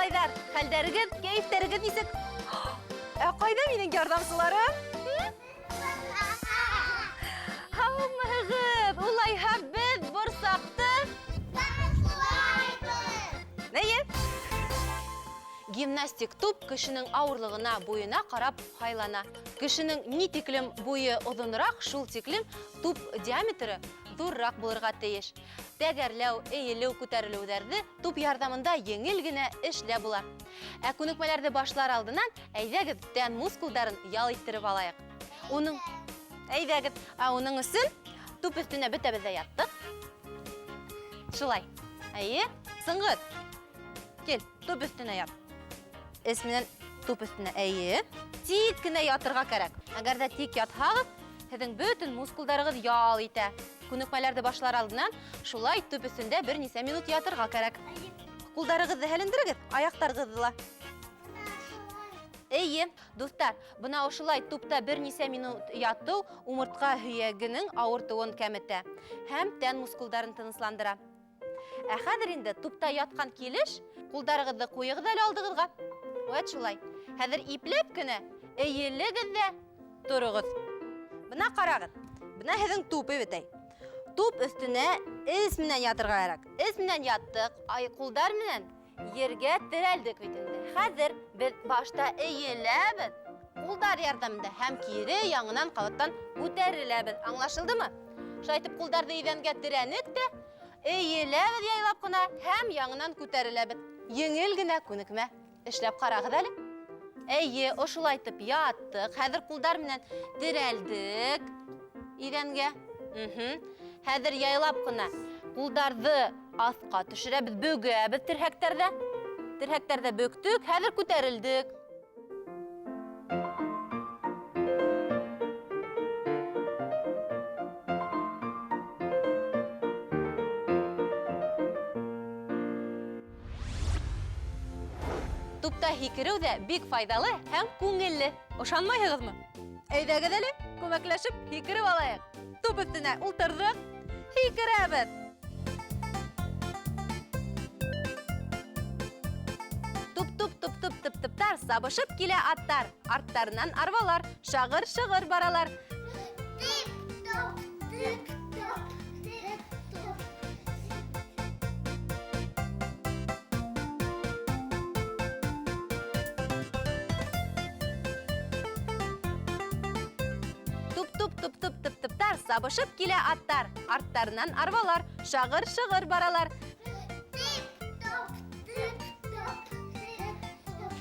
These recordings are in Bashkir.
малайҙар, хәлдәрегеҙ, кәйефтәрегеҙ нисек? Ә ҡайҙа минең ярҙамсыларым? Һаумыһығыҙ! Улайһа беҙ борсаҡты Башлайбыҙ! Әйе. Гимнастик туп кешенең ауырлығына, буйына ҡарап һайлана. Кешенең ни тиклем буйы оҙонораҡ, шул тиклем туп диаметры ҙурыраҡ булырға тейеш. Тәгәрләү, эйелеү, күтәрелеүҙәрҙе туп ярҙамында еңел генә эшләп була. Ә күнекмәләрҙе башлар алдынан әйҙәгеҙ тән мускулдарын ял иттереп алайыҡ. Уның әйҙәгеҙ, ә уның өсөн туп өҫтөнә бөтәбеҙ ҙә яттыҡ. Шулай. Әйе, Сыңғыҙ. Кил, туп өҫтөнә ят. Эс менән туп өҫтөнә. Әйе. Тик кенә ятырға кәрәк. Әгәр ҙә тик ятһағыҙ, һеҙҙең бөтөн мускулдарығыҙ ял итә. Күнекмәләрҙе башлар алдынан шулай туп өҫтөндә бер нисә минут ятырға кәрәк. Ҡулдарығыҙҙы һәлендерегеҙ, аяҡтарығыҙҙы ла. Эйе, дуҫтар, бына ошолай тупта бер нисә минут ятыу умыртҡа һөйәгенең ауыртыуын кәметә һәм тән мускулдарын тынысландыра. Ә хәҙер инде тупта ятҡан килеш ҡулдарығыҙҙы ҡуйығыҙ әле алдығыҙға. Вәт шулай. Хәҙер ипләп кенә эйелегеҙ ҙә тороғоҙ. Бына ҡарағыҙ. Бына һеҙҙең туп бит әй. Туп өҫтөнә эс менән ятырға кәрәк. Эс менән яттыҡ, ай ҡулдар менән ергә терәлдек бит инде. Хәҙер беҙ башта эйеләбеҙ, ҡулдар ярҙамында һәм кире яңынан ҡабаттан күтәреләбеҙ. Аңлашылдымы? Шулай итеп ҡулдарҙы иҙәнгә терәнек тә, эйеләбеҙ яйлап ҡына һәм яңынан күтәреләбеҙ. Еңел генә күнекмә. Эшләп ҡарағыҙ әле. Әйе, ошолайтып яттыҡ. Хәҙер ҡулдар менән терәлдек иҙәнгә. Хәҙер яйлап ҡына ҡулдарҙы аҫҡа төшөрәбеҙ, бөгәбеҙ терһәктәрҙә. Терһәктәрҙә бөктөк, хәҙер күтәрелдек. Тупта һикереү ҙә бик файҙалы һәм күңелле. Ышанмайһығыҙмы? Әйҙәгеҙ әле, күмәкләшеп һикереп алайыҡ. Туп өҫтөнә ултырҙыҡ, һикерәбеҙ. Туп-туп-туп-туп-туп-туптар сабышып килә аттар. Арттарынан арбалар, шағыр-шығыр баралар. Тип-топ, тип-топ, тип-топ. Туп-туп-туп-туп-туп-туптар сабышып килә аттар. Арттарынан арбалар, шағыр-шығыр баралар. Тип-топ, тип-топ, тип-топ.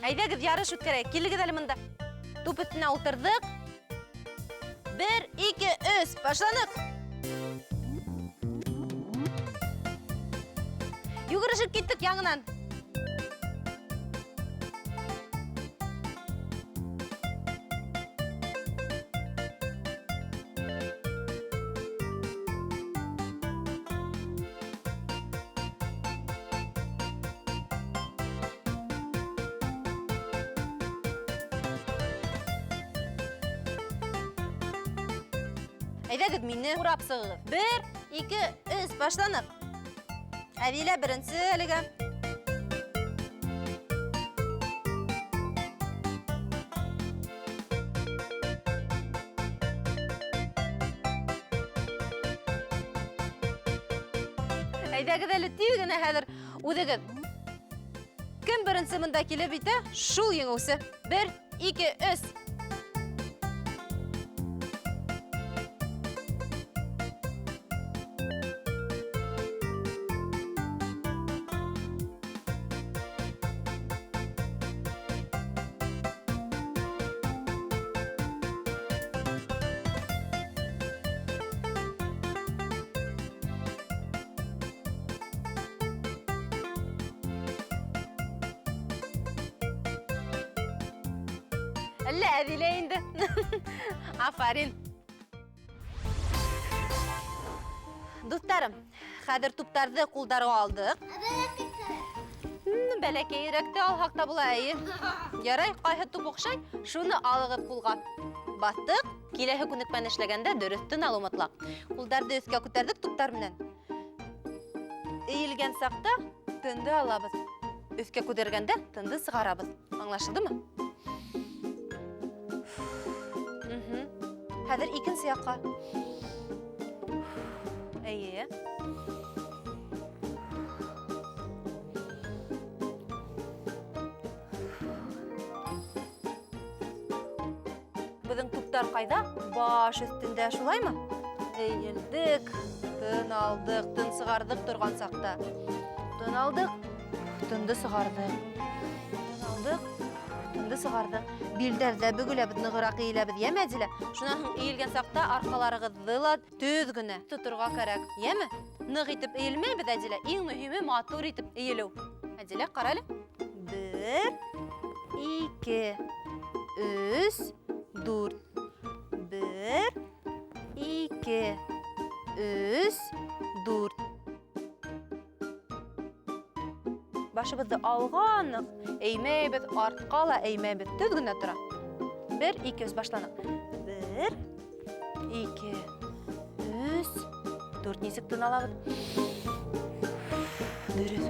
Әйҙәгеҙ ярыш үткәрәйек. Килегеҙ әле мында. Туп өҫтөнә ултырҙыҡ. 1, 2, 3, башланыҡ. Йүгерешеп киттек яңынан. Әйҙәгеҙ мине урап сығығыҙ. 1, 2, 3, башланыҡ. Әҙилә беренсе әлегә. Әйҙәгеҙ әле тиҙ генә хәҙер үҙегеҙ. Кем беренсе мында килеп етә, шул еңеүсе. 1, 2, 3. Әллә Әҙилә инде. Афарин. Дуҫтарым, хәҙер туптарҙы ҡулдарға алдыҡ. Бәләкәйерәк тә алһаҡ та була, әйе. Ярай, ҡайһы туп оҡшай, шуны алығыҙ ҡулға. Баҫтыҡ. Киләһе күнекмәне эшләгәндә дөрөҫ тын алыу мотлаҡ. Ҡулдарҙы өҫкә күтәрҙек туптар менән. Эйелгән саҡта тынды алабыҙ. Өҫкә күтәргәндә тынды сығарабыҙ. Аңлашылдымы? Хәҙер икенсе яҡҡа. Эйе. Беҙҙең туптар ҡайҙа? Баш өҫтөндә, шулаймы? Эйелдек, тын алдыҡ, тын сығарҙыҡ торған саҡта. Тын алдыҡ, тынды сығарҙыҡ. Тын алдыҡ, тынды сығарҙыҡ. Билдәрҙә бөгөләбеҙ, нығыраҡ эйеләбеҙ, йәме, Әдилә? Шунан һуң эйелгән саҡта арҡаларығыҙҙы ла төҙ генә тоторға кәрәк, йәме? Ныҡ итеп эйелмәйбеҙ, Әдилә. Иң мөһиме матур итеп эйелеү. Әдилә, ҡара әле. 1, 2, 3, 4. 1, 2, 3, 4. Башыбыҙҙы алға ныҡ эймәйбеҙ, артҡа ла эймәйбеҙ. Төҙ генә тора. 1, 2, 3, башланыҡ. 1, 2, 3, 4. Нисек тын алабыҙ? Дөрөҫ.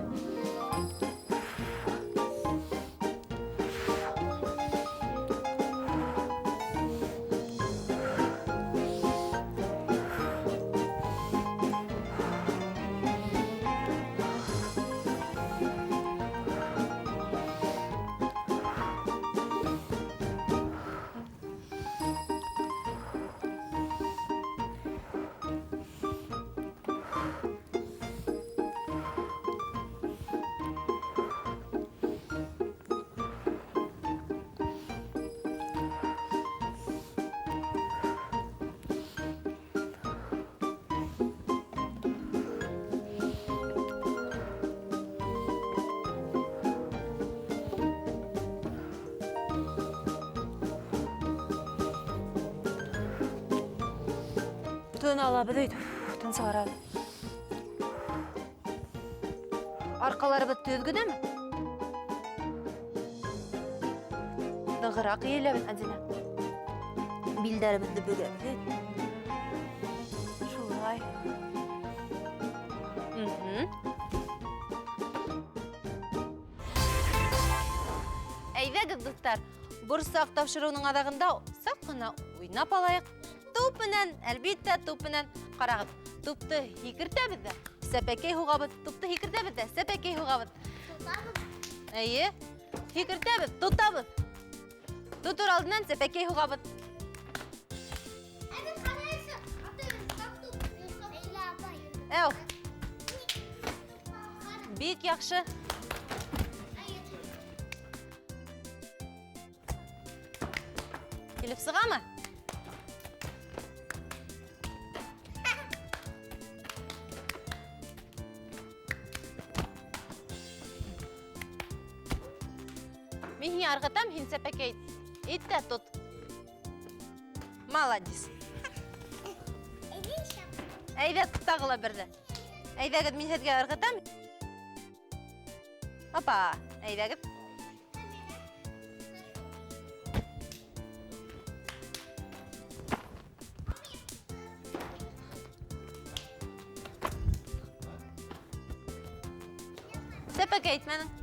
Тын алабыҙ өйт, тын сығарабыҙ. Арҡаларыбыҙ төҙ генәме? Нығыраҡ эйеләбеҙ, Әдилә. Билдәребеҙҙе бөгәбеҙ. Шулай. Әйҙәгеҙ, дуҫтар, борсаҡ тапшырыуының аҙағында саҡ ҡына уйнап алайыҡ. Туп менән, әлбиттә, туп менән. Ҡарағыҙ, тупты һикертәбеҙ ҙә, сәпәкәй һуғабыҙ. Тупты һикертәбеҙ ҙә, сәпәкәй һуғабыҙ. Эйе, һикертәбеҙ, тотабыҙ. Тотор алдынан сәпәкәй һуғабыҙ. Әү. Бик яҡшы. Килеп сығамы? Мин һиңә ырғытам, һин сәпәкәй ит тә тот. Молодец. Әйҙә, тағы ла берҙе. Әйҙәгеҙ, мин һеҙгә ырғытам. Опа, әйҙәгеҙ. Сәпәкәй итмәнең.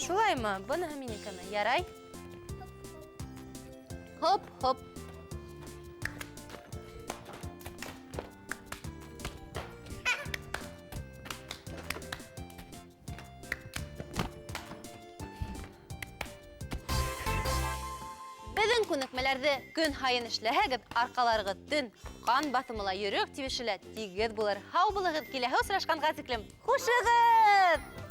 Шулаймы? Быныһы минекеме? Ярай. Хоп, хоп. Беҙҙең күнекмәләрҙе көн һайын эшләһәгеҙ, арҡаларығыҙ төн, ҡан баҫымы ла, йөрәк тибеше лә тигеҙ булыр. Һау булығыҙ, киләһе осрашҡанға тиклем. Хушығыҙ!